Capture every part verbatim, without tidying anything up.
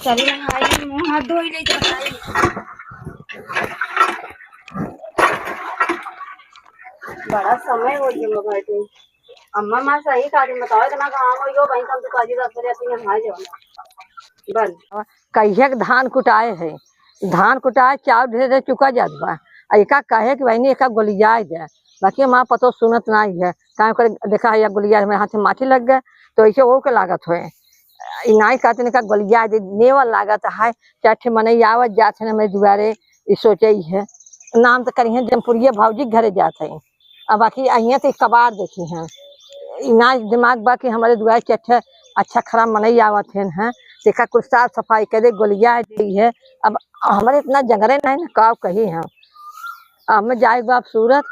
चली नहाई, मुँह हाथ धोई ले जाई। बड़ा समय हो गया बाटे। अम्मा माँ सही कहा, तुम बताओ, इतना काम हो गयो, वहीं कम तो काजी दस बजे अपनी नहाए जाओ। बंद। कहिया के धान कुटाए है, धान कुटाए, चाउर धीरे धीरे चुका जात बा। आ एका कहे कि बहिनी एका गोलियाए दे, बाकी हमार पतो सुनत नाई है। काहे करे देखा है, या गोलियाए, हमारे हाथ में माटी लग गए, तो ऐसे वो के लागत होए। ई नाई कहते ने का गोलियाए दे, नेवा लागत है, चार ठे मनई आवत जात है ना मेरे दुआरे, ई सोचे ही है। नाम तो करी है जमपुरिया भौजी के घरे जात है, अब बाकी अहियाँ तो कबार देखी हैं। ई नाई दिमाग बा कि हमारे दुआरे चार ठे अच्छा खराब मनई आवत हैं, हैं, देखा कुछ साफ सफाई करे, गोलियाए दे है। अब हमारे इतना जंगरे नहीं ना, का कही हम। अब मैं जाए बाप सूरत,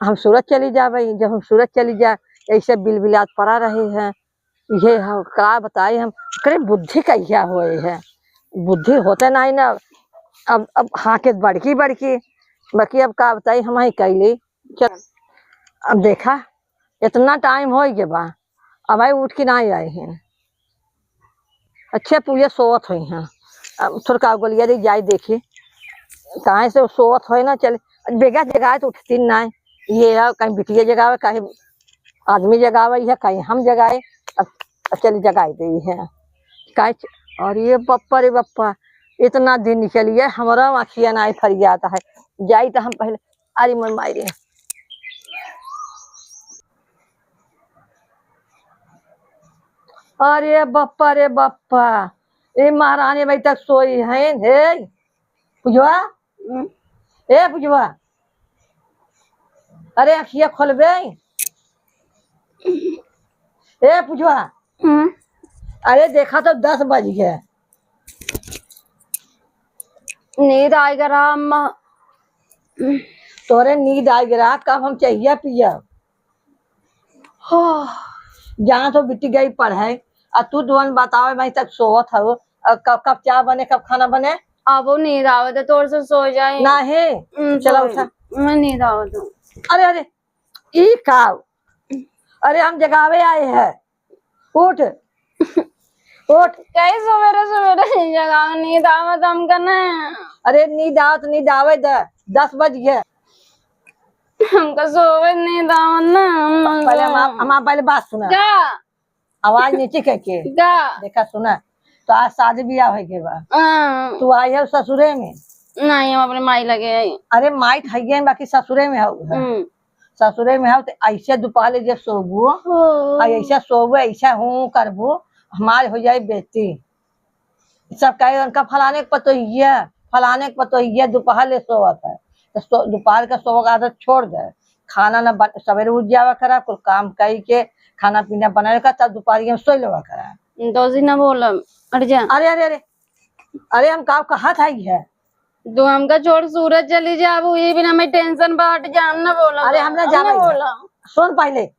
हम सूरत चली जाबे। जब हम सूरत चली जा, ऐसे बिलबिलात पड़ा रहे हैं। ये हम का बताई हम, ओकरे बुद्धि कहिया होए है, बुद्धि होते नहीं ना। अब, अब हाँके बड़की बड़की, बाकी अब का बताई हम ही कैली। चल, अब देखा, इतना टाइम हो गया बा, अब आई उठ के ना आई हैं। अच्छे पूजा सोवत होई हैं। अब थोड़का गोलिया दे जाई देखी, काहे से सोवत होई ना, चल बेगा जगाए तो उठती ना। ये है, कहीं बिटिया जगावे, कहीं आदमी जगावे, ये कहीं हम जगाए, अब, अब चली जगाई दे है। काहे च-, अरे बप्पा रे बप्पा, इतना दिन निकलिए, हमारा आँखिया ना फरियात है। जाई तो हम पहले, अरे मोर माई रे, अरे बप्पा रे बप्पा, ए महारानी अबही तक सोई हैं, हे पुजवा, हम्म। ए पुजवा, अरे अखिया खोलबे, ए पुजवा, हम्म। अरे देखा तो दस बज गए। नींद आएगा राम। तोरे नींद आएगा, कब हम चाहिए पिया। हाँ, जहाँ तो बिटी गई पढ़े, आ तू दुआन बतावे, मैं तक सोवत हूँ। आ कब, कब चाय बने, कब खाना बने? अब वो नींद आवत है, तोर से सो जाए। नहीं, हम्म, चला सो उठा। मैं नींद आवत हूँ। अरे, अरे, ई का? अरे, हम जगावे आए हैं, उठ, उठ। कई सवेरे सवेरे जगावे, नींद आवत हमका ना। अरे, नींद आवत, नींद आवे दे, दस बज गए। हमका सोवे नींद आवत ना। पहले हमार, हमार पहले बात सुना। का? आवाज नीचे करके। का? देखा सुना, तो आज शादी बियाह होई के बा। हाँ। तू आई है ससुरे में? नहीं, हम अपने माई लगे आई। अरे माई तो है, बाकी ससुरे में हऊ है। हम्म। ससुरे में हऊ तो ऐसे दुपहर ले जे सोबू, हो। आ ऐसे सोबू, ऐसे हूँ करबू, हमार हो जाए बेइज्जती। सब कहे, "उनका फलाने के पतोहिया, फलाने के पतोहिया दुपहर ले सोवत है।" तो सो-, दुपहर का सोवे का आदत छोड़ दे। खाना न बन-, सवेरे उठ जावा करा, कुल काम कई के, खाना पीना बनावे का, तब दुपहरिया में सोई लेवा करा। दोषी न बोलम, हट जा। अरे, अरे, अरे, अरे, हम का कहत है ये? तू हमका छोड़ सूरत चली जाबू, ये बिना मैं tension बा, हट जा, हम न बोलम, अरे, हम न हम न जाबे। बोलम। सुन पहले,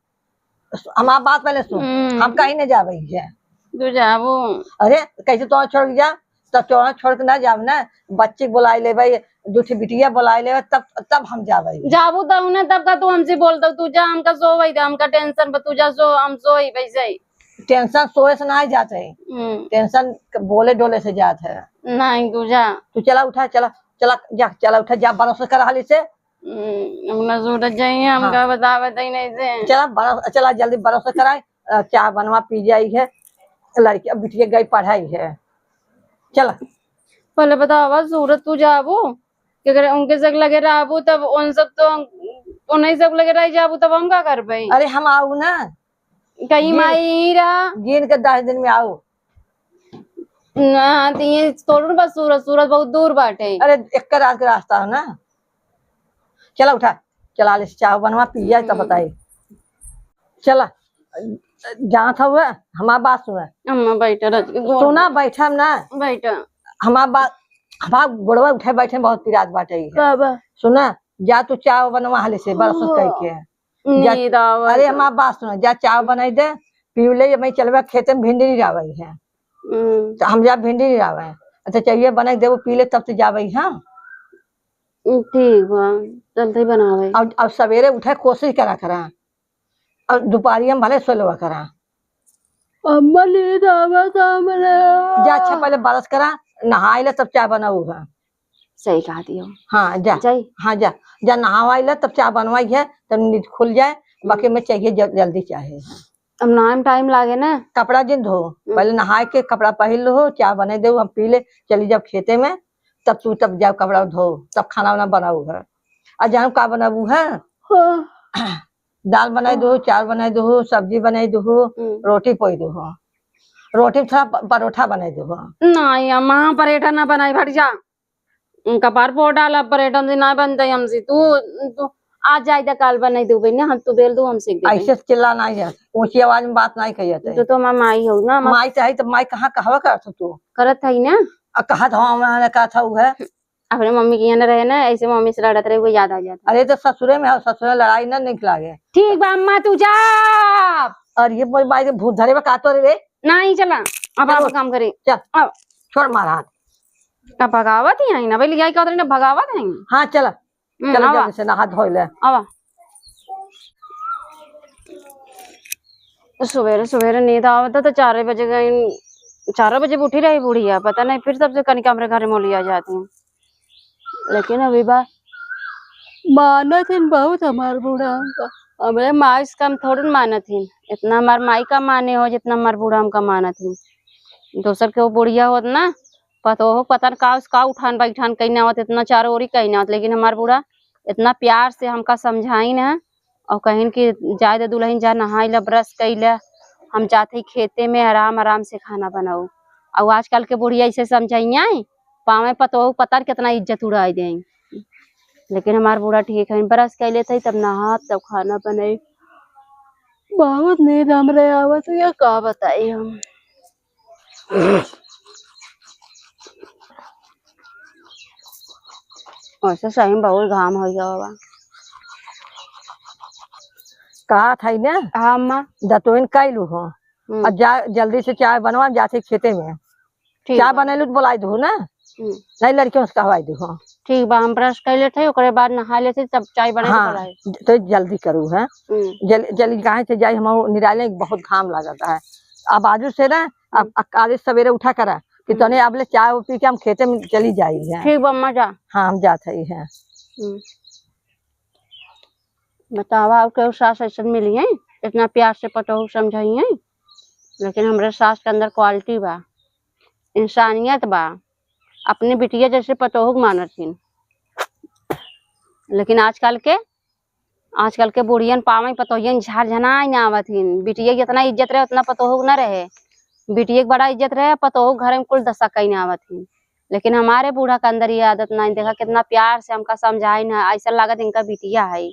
हमार बात पहले सुन, हम्म। हम कहीं न जाबे है। तू जाबू। अरे, कैसे तो छोड़ के जा, तो तोरा छोड़ के ना जाब ना, बच्ची के बुलाई लेबे, दू ठे बिटिया बुलाई लेबे, तब, तब हम जाबे। जाबू तब ना, तब का तू हमसे बोलता, तू जा, हमका सोवे दे, हमका tension बा, तू जा सो, हम सोई वैसे ही। Tension सोए से ना जात है, हम्म। Tension बोले डोले से जात है। नहीं, तू जा। तू चला उठा, चला, चला, जा, चला उठा, जा, brush करा हाली से। हम्म, हम ना सूरत जाइए, हम हाँ। का बतावे तई नहीं से। चला, brush, चला, जल्दी brush कराए, अ, चाय बनवा पी जाई है, लड़की, अब बिटिया गई पढ़ाई है। चला। पहले बतावा, सूरत तू जाबू, कि अगर उनके सब लगे रहबू, तब उन सब तो, उन्हीं सब लगे रह जाबू, तब हम का करबे? अरे, हम आऊ ना। कहीं गिन, माई रहा। गिन के दस दिन में आऊ। ना, तो ये तोड़ू ना बस सूरत, सूरत बहुत दूर बाटे। अरे, एक रात के रास्ता है ना। चला उठा, चला ले चाय बनवा पी जाए तब हम्म। बताई। चला, जहाँ था हुआ, हमार बात सुना। अम्मा बैठा रह के गोड़ सुना, बैठा ना। बैठा। हमार बात, हमार गोड़वा उठे बैठे बहुत पिरात बाटे है। बाबा। सुना, जा तू चाय बनवा हाली से, brush हो। कई के। जा, नींद आवत अरे है। हमार बात सुना, जा चाय बनाई दे, पी ले, मैं चलबा खेते में भिंडी नहीं लावे है। हम्म। तो हम जा भिंडी नहीं लावे। अच्छा, चाहिए बनाई देबो, पी ले, तब तो जाबे हम। हम्म, ठीक बा, चलते ही बनावे। अब, अब सवेरे उठे कोशिश करा करा, और दोपहरिया में भले सो लेवा करा। अम्मा, नींद आवत हमरा। जा, अच्छा, पहले brush करा, नहाई ले, तब चाय बनाऊ है। सही कहा दियो। हाँ, जा। जाई। हाँ, जा। जा, नहावाई ले, तब चाय बनवाई है, तब नींद खुल जाए। बाकी में चाहिए जल-, जल्दी चाहे। अब नहाए में time लागे ना। कपड़ा जिन धो, हम्म। पहले नहाए के कपड़ा पहिर लो, चाय बने दो, हम पी ले, चली जाब खेते में, तब तू तब जाओ कपड़ा धो, तब खाना वाना बनाऊ है। आ जानू का बनाऊ है? हाँ। दाल बनाई दो, चावल बनाई दो, सब्जी बनाई दो, हम्म। रोटी पोई दो। रोटी में थोड़ा प-, परोठा बनाई दो। नहीं अम्मा, परोठा ना बनाई, भट जा। उनका बार पोर डाला, परोठा से ना बनते हमसे। तू, तू आज जाए तो काल बनाई दो बहन, हम तू बेल दो, हम सेक दे। ऐसे चिल्ला नहीं है, ऊंची आवाज में बात नहीं कहिए थे। तो, तो हमार माई हो ना, हमार माई चाहे तो माई कहाँ कहवा करत हो तू? करत है ना। आ, कहत हो, हमने कहत हो है। अपने मम्मी के यहाँ न रहे ना, ऐसे मम्मी से लड़त रहे, वो याद आ जाता। अरे तो ससुरे में हो, ससुरे में लड़ाई ना निक लागे। ठीक बा अम्मा, तू जा। और ये बोल, भाई, भूत धरे बा का तोरे रे? नहीं, चला, अब चलो। आप काम करी। चल। अब। छोड़ मार हाथ। अब भगावत ही है ना, भाई, लिया क्या उतरे ना, भगावत है। हाँ, चला। हम्म, चला, आवा। जल्दी से नहा धोई ले। आवा। सुबेरे, सुबेरे नींद आवत तो चार बजे गई, चार बजे उठी रही बुढ़िया, पता नहीं फिर सबसे कनिका हमरे घर में लिया जाती हैं। लेकिन अभी बा मानत हिन बहुत हमार बूढ़ा हमका। हमरे माई से कम थोड़ी न मानत हिन। इतना हमार माई का माने हो जितना हमार बूढ़ा हमका मानत हिन। दोसर के वो बुढ़िया होत ना, पतोह पता न का उसका उठान बैठान कहीं ना आवत, इतना चारों ओरी कहीं ना आवत, लेकिन हमार बूढ़ा इतना प्यार से हमका समझाइन है और कहिन कि जाए दे दुल्हन, जा नहाई ला, brush कई ला, हम जात ही खेते में आराम आराम से खाना बनाऊ। और आजकल के बुढ़िया ऐसे समझाइए, पावे पतोह पता न कितना इज्जत उड़ाई दें। लेकिन हमार बूढ़ा ठीक है, brush कर लेते ही तब नहात तब खाना बनाई। बहुत नींद हमरे आवत है, का बताई हम। वैसे सही में बहुत घाम हो गया बाबा। कहा था ना? हाँ अम्मा। दतुइन कैलू हो। हम्म। अब जा, जल्दी से चाय बनवा, जाते खेते में। ठीक चाय बा। बनैलू तो बोलाई दू ना। हम्म। नहीं, लड़कियों से कहवाई दू हो। ठीक बा, हम brush कर लेते हैं, ओकरे बाद नहा लेते, तब चाय बना के हाँ, बोलाई। ज-, तो जल्दी करू है। हम्म। जल-, जल्दी कहाँ से जाई, हम निराले बहुत घाम लागत है। अब आजू से ना, अब हम्म। काले सवेरे उठा करा कि हम्म। तने अब ले चाय पी के हम खेते में चली जाई है। ठीक बा, अम्मा जा। हाँ, हम जात हई है। हम्म। बतावा, और केहू सास ऐसन मिली है, इतना प्यार से पतोहू समझाई है, लेकिन हमरे सास के अंदर quality बा, इंसानियत बा, अपने बिटिया जैसे पतोहू के मानत हिन। लेकिन आजकल के, आजकल के बुढ़ियन पावे पतोहियन झार झनाई ना आवत हिन। बिटिया के जितना इज्जत रहे, उतना पतोहू के ना रहे। बिटिया के बड़ा इज्जत रहे, पतोहू के घरे में कुल दशा कहीं ना आवत हिन। लेकिन हमारे बूढ़ा के अंदर ये आदत नहीं। देखा, कितना प्यार से हमका समझाइन है, ऐसा लागत इनका बिटिया है।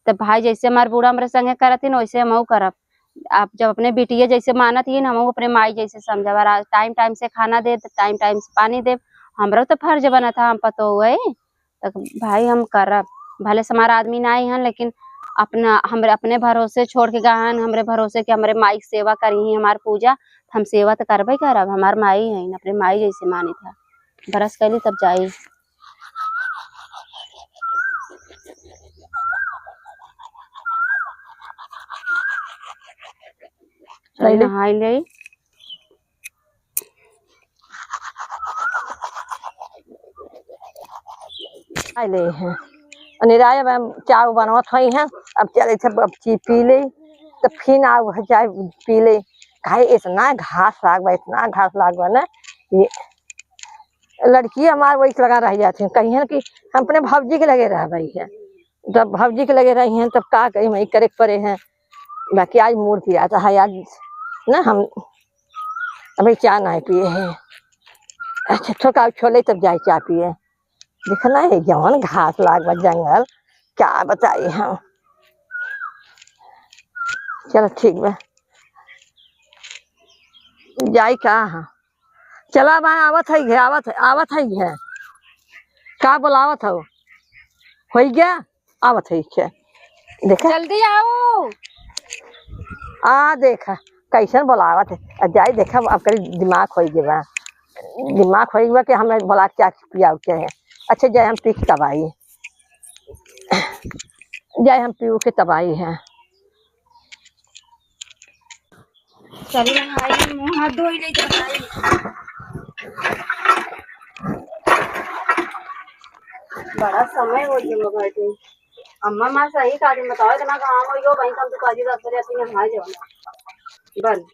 तब भाई जैसे हमार बूढ़ा हमरे संगे करत हिन, वैसे हमहू करब। आप जब अपने बिटिया जैसे मानत हिन, हमहू अपने माई जैसे समझब। और time time से खाना देब, time time से पानी देब। हमरो तो फर्ज बनत है, हम पतोहू है, तो भाई हम करब। भले से हमार आदमी नाई हन, लेकिन अपना, हमरे, अपने भरोसे छोड़ के गहन, हमरे भरोसे कि हमरे माई के सेवा करिहीं, हमार पूजा, हम सेवा तो करबे करब। हमार माई है, अपने माई जैसे मानित है। Brush कैली तब जाई। चल पहले नहाई ले। नहाई ले हैं। अनिराय अब हम चाय बनवत हई हैं, अब चले थे, अब ची पी ले, तो फिर आउ है चाय पी ले। काहे इतना घास लाग बा, इतना घास लाग बा ना, ये लड़की हमार वही लगा रह जाती है, कहीं है कि हम अपने भौजी के लगे रह गई है, जब भौजी के लगे रही हैं तब का कही, वही करे के पड़े हैं। बाकी आज मूड पिरात है, आज ना हम अभी चाय नहीं पिए हैं। अच्छा, थोड़ा छोले तब जाए चाय पिए। देखना है जवन घास लाग बा जंगल, क्या बताई हम। चलो ठीक बा, जाई का? हाँ, चला बा, आवत है घे, आवत है, आवत है घे। का बोलावत हो? होई गया? आवत है घे। देखा? जल्दी आओ। आ देखा, कैसन बोलावत है। आ जाई देखा, अब करी दिमाग होई गया बा। दिमाग होई गया बा कि हमें बोला के चाय पियाव के है। अच्छा, जाए हम पी के तब आई। जाए हम पीऊ के तब आई है। चली नहाई, मुँह हाथ धोई ले तो नहाई। बड़ा समय हो गया बाटे। अम्मा माँ सही कहा, बताओ इतना काम हो गयो, वहीं कम तो काजी दस बजे आती नहाए जाओ। बन।